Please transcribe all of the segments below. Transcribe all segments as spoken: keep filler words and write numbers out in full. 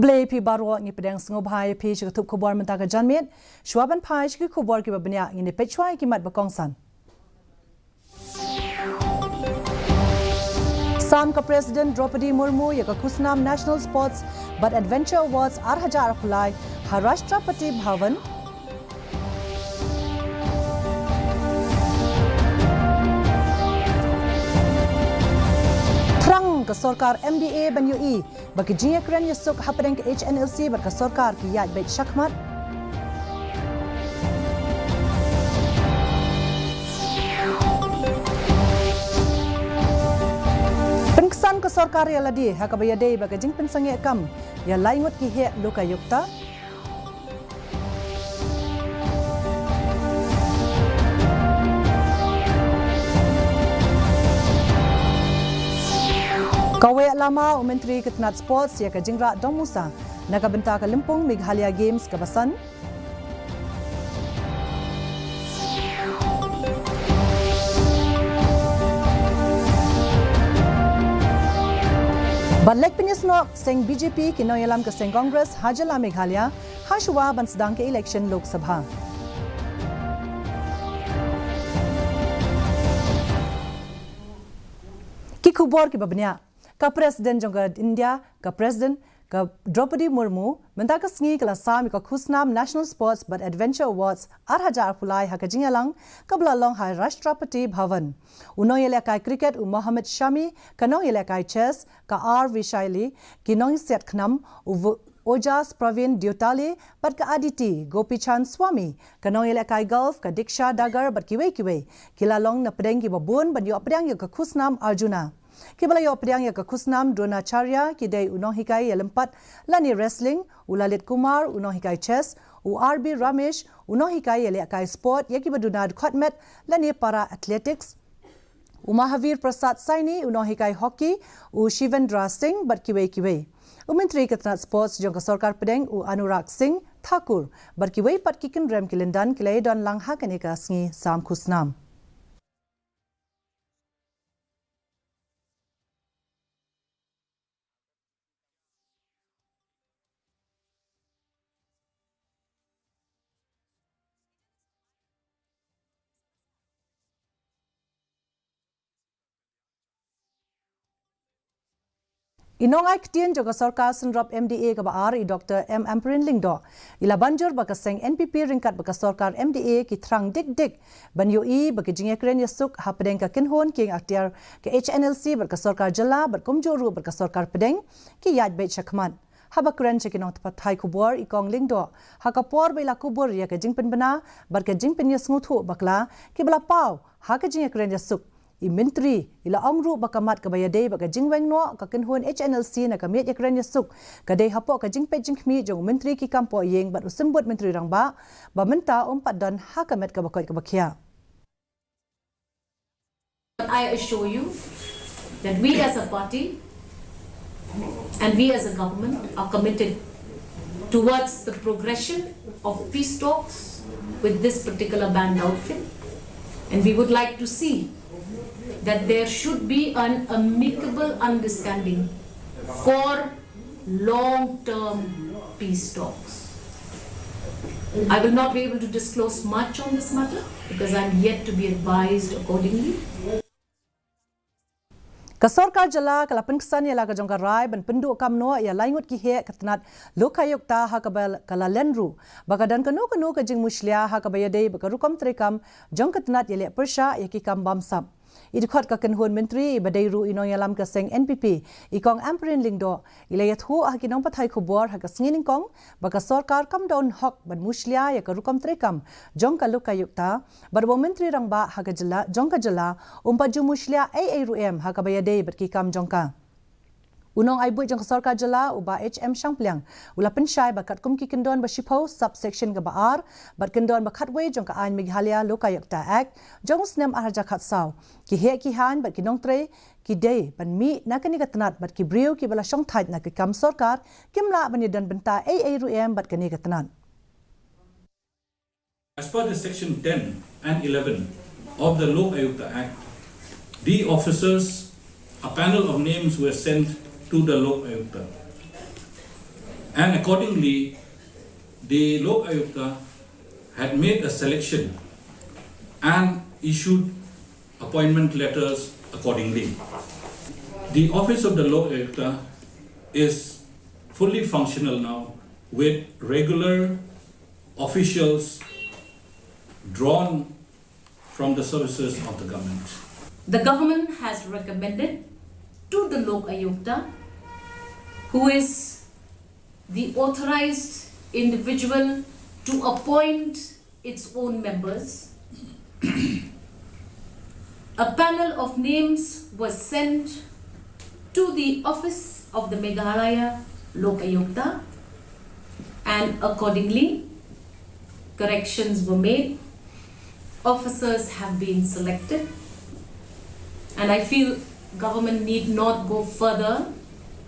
Khublei phi baroh, ngi pdiang sngewbha ïa phi sha ka thup khubor mynta ka janmiet. Shuwa ban phai sha ki khubor kiba bniah, ngin ïa peit shuwa ïa ki mat ba kongsan. Sam ka President Droupadi Murmu ïa ka khusnam National Sports bad Adventure Awards ar hajar arphew lai ha Rashtrapati Bhavan. Thrang ka sorkar M D A ban ïohi ba ki jingïakren ïasuk hapdeng ka H N L C bad ka sorkar ki ïaid beit shakhmat. Pynksan ka sorkar ïa lade ha kaba ïadei bad ka jingpynsangeh kam ïa lai ngut ki heh lokayukta. Kawei lama u Myntri ka tnat Sports ïa ka jingrah dong musa na ka bynta ka lympung Meghalaya Games kaba san. Ban leit pynïasnoh seng B J P ki nongïalam ka seng Congress ha jylla Meghalaya ha shuwa ban sdang ka election Lok Sabha. Ki khubor kiba bniah. Ka President jong ka India, ka President ka Droupadi Murmu, mynta ka sngi ka la sam ïa ka khusnam National Sports bad Adventure Awards ar hajar arphew lai ha ka jingïalang kaba la long ha Rashtrapati Bhavan. U nongïalehkai cricket u Mohammad Shami, ka nongïalehkai chess ka R Vishaili, ki nongsiat khnam u V-, Ojas Pravin Deotale bad ka Aditi Gopichand Swami, ka nongïalehkai golf ka Diksha Dagar bad kiwei kiwei, ki la long na pdeng kiba bun ban ïoh pdiang ïa ka khusnam Arjuna. Kiba la ïoh pdiang ïa ka khusnam Dronacharya ki dei u nonghikai ïalympat lane wrestling, u Lalit Kumar u nonghikai chess, u R B Ramesh u nonghikai ïalehkai sport ïa kiba duna dkhot met lane para athletics, u Mahavir Prasad Saini u nonghikai hockey, u Shivendra Singh bad kiwei kiwei. U Myntri ka tnat Sports jong ka sorkar pdeng u Anurag Singh Thakur bad kiwei pat ki kynrem ki lyndan ki la ïadon lang ha kane ka sngi sam khusnam. I nongai ktien jong ka sorkar synrop M D A kaba ar i Doctor M Ampareen Lyngdoh i la ban jur ba ka seng N P P ryngkat bad ka sorkar M D A ki thrang dik dik ban ïohi ba ki jingïakren ïasuk hapdeng ka kynhun kieng atiar ka H N L C bad ka sorkar jylla bad kumjuh ruh bad ka sorkar pdeng ki ïaid beit shakhmat. Haba kren sha ki nongpathai khubor i Kong Lyngdoh ha ka por ba i la kubur ïa ka jingpynbna bad ka jingpynïasngewthuh bakla kiba la paw ha ka jingïakren ïasuk, i Myntri i la ong ruh ba ka mat kaba ïadei bad ka jingweng noh ka kynhun H N L C na ka miej ïakren ïasuk ka dei hapoh ka jingpeit jingkhmih jong u Myntri ki kam poh ïing bad u Symbud Myntri Rangbah ba mynta um pat don ha ka met kaba koit kaba khiah. I assure you that we as a party and we as a government are committed towards the progression of peace talks with this particular banned outfit. And we would like to see that there should be an amicable understanding for long-term peace talks. I will not be able to disclose much on this matter because I'm yet to be advised accordingly. Ka sorkar jylla ka la pynksan ïa la ka jong ka rai ban pynduh kam noh ïa lai ngut ki heh ka tnat Lokayukta ha kaba ka la len ruh ba ka don kano kano ka jingmushlia ha kaba ïadei bad ka rukom treikam jong ka tnat ïaleh pyrshah ïa ki kam bamsap. I dkhot ka kynhun myntri iba dei ruh i nongïalam ka seng N P P, i Kong Ampareen Lyngdoh, i la ïathuh ha ki nongpathai khubor ha ka sngi nyngkong ba ka sorkar kam don hok ban mushlia ïa ka rukom treikam jong ka Lokayukta bad ba u Myntri Rangbah ha ka jylla jong ka jylla um pat ju mushlia ei ei ruh em ha kaba ïadei bad ki kam jong ka. U nongai buit jong ka sorkar jylla u Bah H M Shangpliang u la pynshai ba katkum ki kyndon ba shiphew, subsection kaba ar bad kyndon ba khatwei jong ka aiñ Meghalaya Lokayukta Act jong u snem ar hajar khatsaw, ki heh ki haiñ bad ki nongtrei ki dei ban mih na kane ka tnat bad ki briew kiba la shongthait na ki kam sorkar kim lah ban ïadon bynta ei ei ruh em bad kane ka tnat. As per the section ten and eleven of the Lok Ayukta Act, the officers, a panel of names were sent to the Lok Ayukta. And accordingly, the Lok Ayukta had made a selection and issued appointment letters accordingly. The office of the Lok Ayukta is fully functional now with regular officials drawn from the services of the government. The government has recommended to the Lok Ayukta, who is the authorized individual to appoint its own members. A panel of names was sent to the office of the Meghalaya Lok Ayukta, and accordingly, corrections were made. Officers have been selected, and I feel government need not go further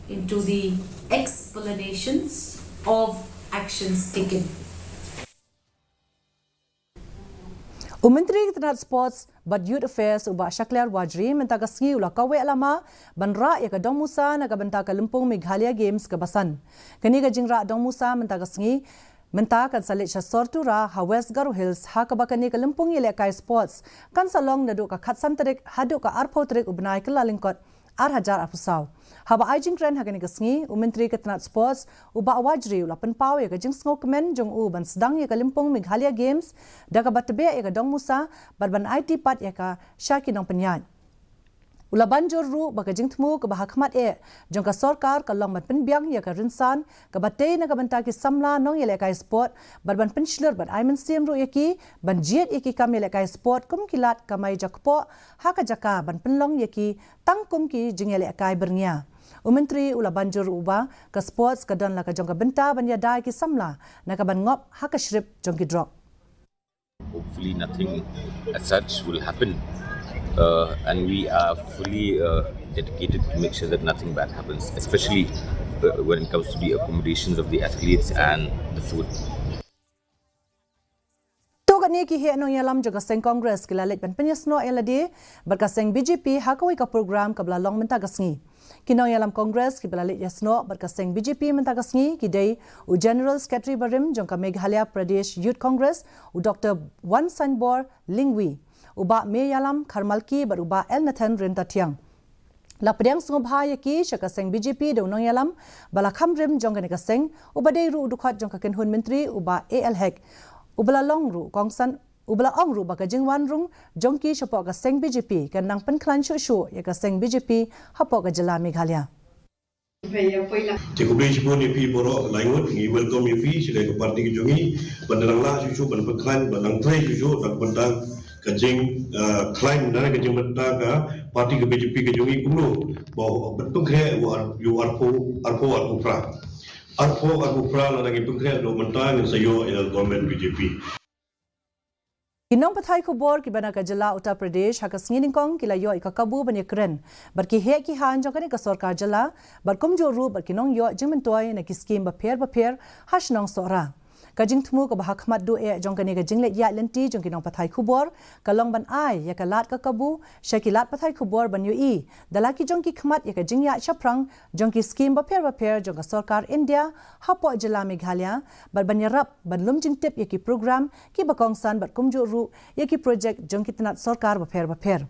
into the explanations of actions taken. U Myntri ka tnat Sports bad Youth Affairs u Bah Shakliar Warjri mynta ka sngi u la kaweh lama ban rah ïa ka dong musa na ka bynta ka lympung Meghalaya Games kaba san. Kane ka jingrah dong musa mynta ka sngi mynta kan sa leit sha Sortura ha West Garo Hills, ha kaba kane ka lympung ïalehkai sports kan sa long naduh ka khatsan tarik haduh ka arphew tarik u bnai Kyllalyngkot ar hajar arphew saw. Haba ai jingkren ha kane ka sngi, u Myntri ka tnat Sports u Bah Warjri u la pynpaw ïa ka jingsngewkmen jong u ban sdang ïa ka lympung Meghalaya Games da kaba tbeh ïa ka dong musa bad ban aiti pat ïa ka sha ki nongpynïaid. U la ban jur ruh ba ka jingthmu kaba ha khmat eh jong ka sorkar ka long ban pynbiang ïa ka rynsan kaba tei na ka bynta ki samla nongïalehkai sport bad ban pynshlur bad ai mynsiem ruh ïa ki ban jied ïa ki kam ïalehkai sport kum ki lad kamai jakpoh ha ka jaka ban pynlong ïa ki tang kum ki jingïalehkai byrngïa. U Myntri u la ban jur ruh ba ka sports ka don la ka jong ka bynta ban ïada ïa ki samla na ka ban ngop ha ka shrip jong ki drok. Hopefully, nothing as such will happen. Uh, and we are fully uh, dedicated to make sure that nothing bad happens, especially uh, when it comes to the accommodations of the athletes and the food. To katne ki heh nongïalam jong ka seng Congress ki la leit ban pynïasnoh ïa lade bad ka seng BJP ha kawei ka program kaba la long mynta ka sngi. Ki nongïalam Congress kiba la leit ïasnoh bad ka seng BJP mynta ka sngi ki dei u General Secretary barim jong ka Meghalaya Pradesh Youth Congress, u Doctor Wansanbor Lyngwi, u Bah Meialam Kharmalki bad u Bah Elnathan Ryntathiang. La pdiang sngewbha ïa ki sha ka seng BJP da u nongïalam ba la kham rim jong kane ka seng, uba dei ruh u dkhot jong ka kynhun myntri, u Bah A L Hek, uba la long ruh kongsan Uba la ong ruh ba ka jingwan rung jong ki shapoh ka seng BJP kan nang pynkhlaiñ shuh shuh ïa ka seng BJP hapoh ka jylla Meghalaya. Te khublei shibun ïa phi baroh, laingut ngi welcome ïa phi sha ka party ka jong ngi, ban dang lah shuh shuh ban pynkhlaiñ, ban nang trei shuh shuh na ka bynta ka jingkhlaiñ, na ka jingmyntoi ka party ka BJP ka jong ngi kumno ba ban pynkhreh ïa u arphew, arphew, arphew phra. Arphew, arphew phra lada ngi pynkhreh haduh mynta ngin sa ïoh ïa ka government BJP. Ki nongpathai khubor kiba na ka jylla Uttar Pradesh ha ka sngi nyngkong ki la ïoh ïa ka kabu ban ïakren bad ki heh ki haiñ jong kane ka sorkar jylla bad kumjuh ruh bad ki nongïoh jingmyntoi na ki skim bapher bapher ha shnong Sohra. Ka jingthmu kaba ha khmat duh eh jong kane ka jingleit ïaid lynti jong ki nongpathai khubor ka long ban ai ïa ka lad ka kabu sha ki lad pathai khubor ban ïohi da la ki jong ki khmat ïa ka jingïaid shaphrang jong ki skim bapher bapher jong ka sorkar India hapoh jylla Meghalaya bad ban ïarap ban lum jingtip ïa ki program kiba kongsan bad kumjuh ruh ïa ki projek jong ki tnat sorkar bapher bapher.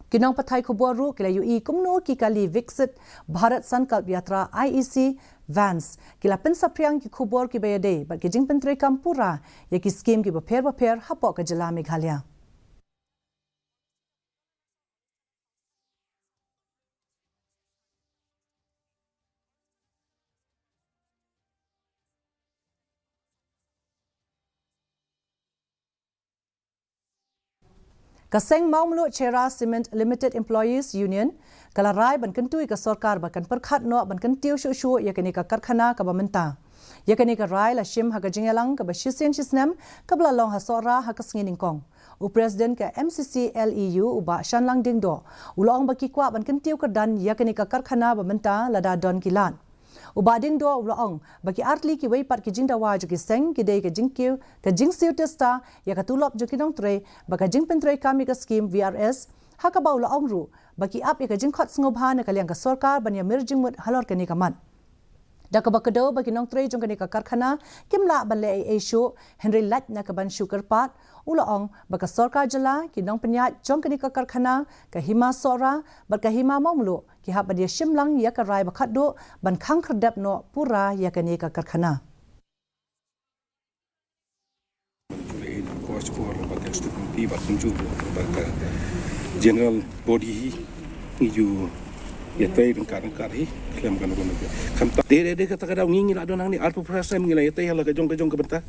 Ki nongpathai khubor ruh ki la ïohi kumno ki kali Viksit Bharat Sankalp Yatra IEC vans ki la pynsaphriang ki khubor kiba ïadei bad ki jingpyntreikam pura ïa ki skim kiba pher bapher hapoh ka jylla Meghalaya. Ka seng Mawmluh Cherra Cement Limited Employees Union ka la rai ban kyntu ïa ka sorkar ba kan pyrkhat noh ban kyntiew shuh shuh ïa kane ka karkhana kaba mynta. Ïa kane ka rai la shim ha ka jingïalang kaba shisien shisnem kaba la long ha Sohra ha ka sngi nyngkong. U President ka MCCLEU u Bah Shanlang Diengdoh u la ong ba ki kwah ban kyntiew kyrdan ïa kane ka karkhana ba mynta lada don ki lad. U Bah Diengdoh u la ong ba ki artylli kiwei pat ki jingdawa jong ki seng ki dei ka jingkiew, ka jingsiew tista ïa ka tulop jong ki nongtrei bad ka jingpyntreikam ïa ka skim VRS, ha kaba u la ong ruh ba ki ap ïa ka jingkhot sngewbha na ka liang ka sorkar ban ïamir jingmut halor kane ka mat. Da kaba kdew ba ki nongtrei jong kane ka karkhana kim lah ban leh ei ei shuh, hynrei lait na ka ban shu kyrpad, u la ong ba ka sorkar jylla, ki nongpynïaid jong kane ka karkhana, ka Hima Sohra bad ka Hima Mawmluh, ki hap ban ïashim lang ïa ka rai ba khatduh ban khang khyrdep noh pura ïa kane ka karkhana. General body hi ngi ju ïatrei ryngkat ryngkat hi khlem kano kano. Khamtam dei dei dei kata ka daw ngi ngi la don hangne arphew phra snem ngi la ïatrei ha la ka jong ka jong ka bynta.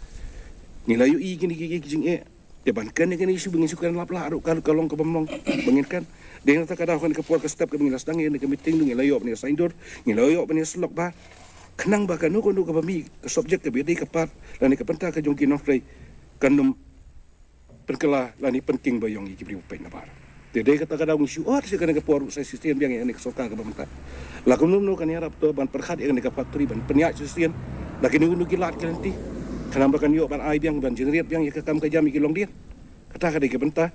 Ngi la ïohi kine ki ki jingeh. Te ban kren ïa kine issue ba ngin shu kren lap lah ruh ka ka long kaba mlong ba ngin kren. Dei na kata ka daw kane ka por ka step kaba ngi la sdang ïa kane ka meeting ngi la ïoh ban ïa saiñdur, ngi la ïoh ban ïa syllok ba khnang ba kano kano kaba mih ka subject kaba dei ka part lane ka bynta ka jong ki nongtrei kan ym pynkylla lane pynking ba ïong ïa ki briew ba peit nabar. Te dei kata ka daw ngi shu ot sha kane ka por sa shisien biang ïa kane ka sorkar kaba mynta. La kumno kumno kan ïarap to ban pyrkhat ïa kane ka factory ban pynïaid shisien da kine kine ki lad ki lynti. Khnang ba kan ïoh ban ai biang ban generate biang ïa ka kam ka jam ïa ki longdien. Kata ka dei ka bynta.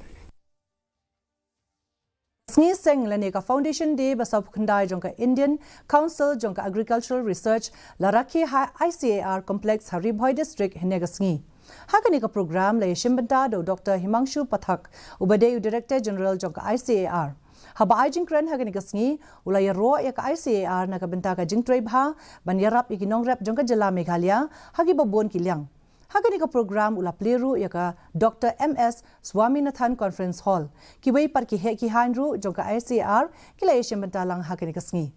Sngi seng lane ka Foundation Day ba sawphew khyndai jong ka Indian Council jong ka Agricultural Research la rakhe ha I C A R Complex ha Ri Bhoi District hynne ka sngi. Ha kane ka program la ïashim bynta da u Doctor Himangshu Pathak, uba dei u Director General jong ka I C A R. Haba ai jingkren ha kane ka sngi, u la ïaroh ïa ka I C A R na ka bynta ka jingtrei bha ban ïarap ïa ki nongrep jong ka jylla Meghalaya ha kiba bun ki liang. Ha kane ka program u la plie ruh ïa ka Doctor M S Swaminathan Conference Hall. Kiwei pat ki heh ki haiñ ruh jong ka I C A R ki la ïashim bynta lang ha kane ka sngi.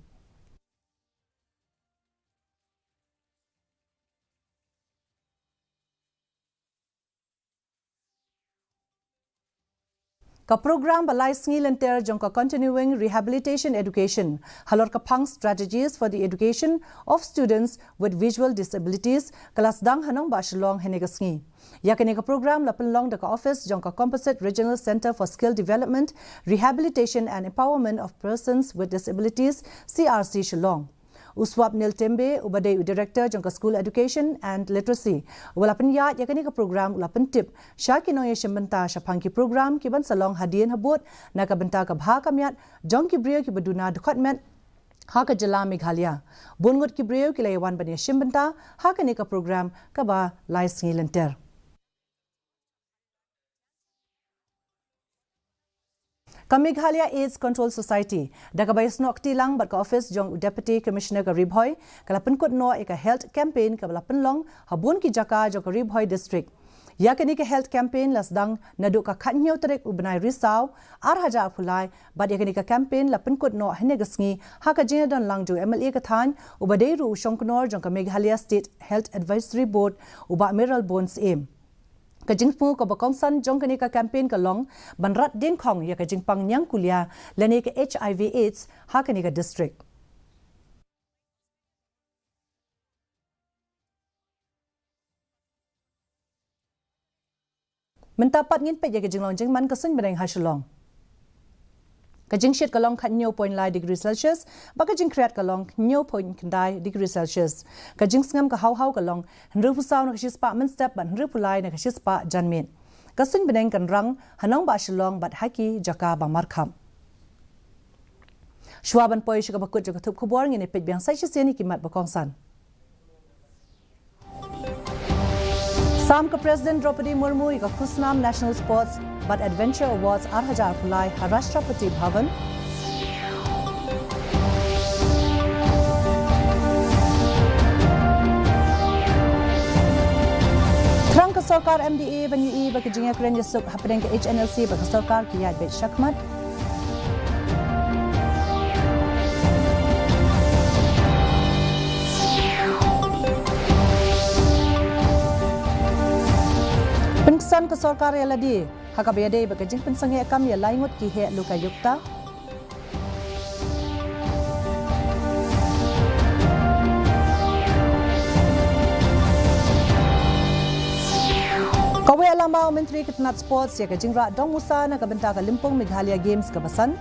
Ka program ba lai sngi lynter jong ka Continuing Rehabilitation Education halor ka phang Strategies for the Education of Students with Visual Disabilities ka la sdang ha nongbah Shillong hynne ka sngi. Ïa kane ka program la pynlong da ka office jong ka Composite Regional Centre for Skill Development, Rehabilitation and Empowerment of Persons with Disabilities, C R C Shillong. U Swapnil Tembe, uba dei u Director jong ka School Education and Literacy, uba la pynïaid ïa kane ka program u la pyntip sha ki nongïashim bynta shaphang ki program ki ban sa long hadien habud na ka bynta ka bha ka miat jong ki briew kiba duna dkhot met ha ka jylla Meghalaya. Bun ngut ki briew ki la ïawan ban ïashim bynta ha kane ka program kaba lai sngi lynter. Ka Meghalaya AIDS Control Society, da kaba ïasnoh kti lang bad ka office jong u Deputy Commissioner ka Ri Bhoi, ka la pynkut noh ïa ka health campaign kaba la pynlong ha bun ki jaka jong ka Ri Bhoi District. Ïa kane ka health campaign la sdang naduh ka khathynñiew tarik u bnai Risaw, ar hajar arphew lai, bad ïa kane ka campaign la pynkut noh hynne ka sngi ha ka jingïadon lang jong u M L A ka thaiñ, uba dei ruh u shongknor jong ka Meghalaya State Health Advisory Board, u Bah Mayralborn Syiem. Ka jingthmu kaba kongsan jong kane ka campaign ka long ban rat diengkhong ïa ka jingpang ñiangkulia lane ka H I V AIDS ha kane ka district. Mynta pat ngin peit ïa ka jinglong jingman ka suiñ bneng ha Shillong. Ka jingshit ka long khathynñiew point lai degree Celsius, bad ka jingkhriat ka long hynñiew point khyndai degree Celsius. Ka jingsngem ka haw haw ka long hynriewphew saw na ka shispah mynstep bad hynriewphew lai na ka shispah janmiet. Ka suiñ bneng kan rang ha nongbah Shillong bad ha ki jaka ba markhap. Shuwa ban poi sha kaba kut jong ka thup khubor, ngin ïa peit biang sa shisien ïa ki mat ba kongsan. Sam ka President Droupadi Murmu ïa ka khusnam National Sports bad Adventure Awards ar hajar arphew lai ha Rashtrapati Bhavan. Thrang ka sorkar M D A ban ïohi ba ka jingïakren ïasuk hapdeng ka H N L C bad ka sorkar ki ïaid beit shakhmat. Pynksan ka sorkar ïa lade ha kaba ïadei bad ka jingpynsangeh kam ïa lai ngut ki heh Lokayukta. Kawei lama u Myntri ka tnat Sports ïa ka jingrah dong musa na ka bynta ka Lympung Meghalaya Games kaba san.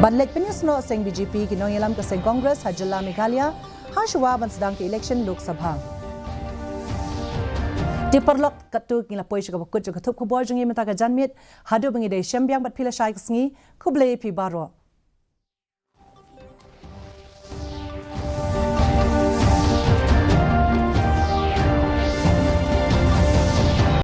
Bad leit pynïasnoh seng B J P ki nongïalam ka seng Congress ha jylla Meghalaya, ha shuwa ban sdang ka election Lok Sabha. Te paralok, katto ngi la poi sha kaba kut jong ka thup khubor jong ngi mynta ka janmiet. Haduh ba ngi dei shem biang bad phi lashai ka sngi, khublei phi baroh.